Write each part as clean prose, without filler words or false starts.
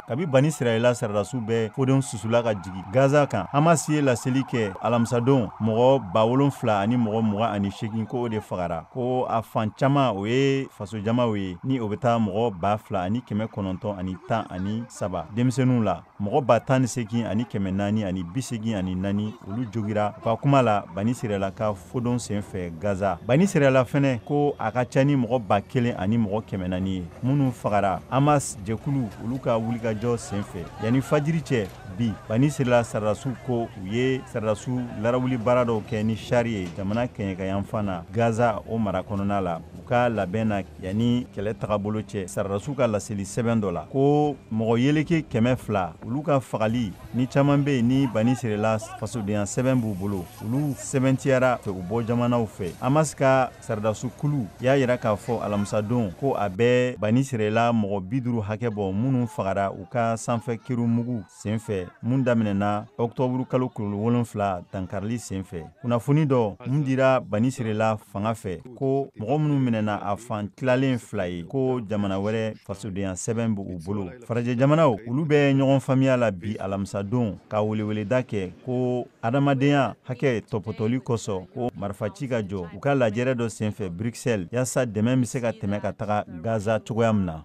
Kabi Bani Sirayila saradasiw bɛ fodenw susula ka jigi Gaza kan, Hamas ye laseli kɛ alamisadon, mɔgɔ 7128 ko o de fagara, ko a fan caman o ye fasojamaw ye, ni o bɛ taa mɔgɔ 2913 denmisɛnninw la. Mɔgɔ 18484, olu jogira, u ka kuma la, Bani Sirayila ka fodon sen fɛ Gaza. Bani Sirayila fɛnɛ ko a ka ca ni mɔgɔ 1400 ye minnu fagara Hamas jɛkulu olu ka wulikajɔ sen fɛ. Yanni fajiri cɛ bi, Bani Sirayila saradasiw ko u ye saradasiw larawuli baara dɔw kɛ ni sari ye jamana kɛɲɛkayanfan na, Gaza o mara kɔnɔna la, u ka labɛn na yanni kɛlɛ tagabolo cɛ. Saradasiw ka laseli sɛbɛn dɔ la ko mɔgɔ yeleke 200, olu ka fagali ni caman bɛ yen ni Bani Sirayila fasodenya sɛbɛn b'u bolo, olu sɛbɛntiyara u bɔ jamanaw fɛ. Hamas ka saradasiw kulu y'a yira k'a fɔ alamisadon ko a bɛ Bani Sirayila mɔgɔ 50 hakɛ bɔ minnu fagara u ka sanfɛ kerunmugu sen fɛ mun daminɛna ɔktɔburu kalo tile 7 dankarili sen fɛ. Kunnafoni dɔ mun dira Bani Sirayila fanga fɛ ko mɔgɔ minnu minɛna, a fan tilalen fila ye, ko jamana wɛrɛ fasodenya sɛbɛn b'u bolo. Farajɛ jamanaw, olu bɛ ɲɔgɔn faamuya la bi alamisadon ka weleweleda kɛ ko adamadenya hakɛ tɔpɔtɔli kosɔn, ko marifaci ka jɔ, u ka lajɛrɛ dɔ senfɛ Bruxelles, yaasa dɛmɛ bɛ se ka tɛmɛ ka taga Gaza cogoya min na.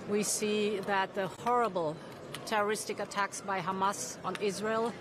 We see that the horrible terroristic attacks by Hamas on Israel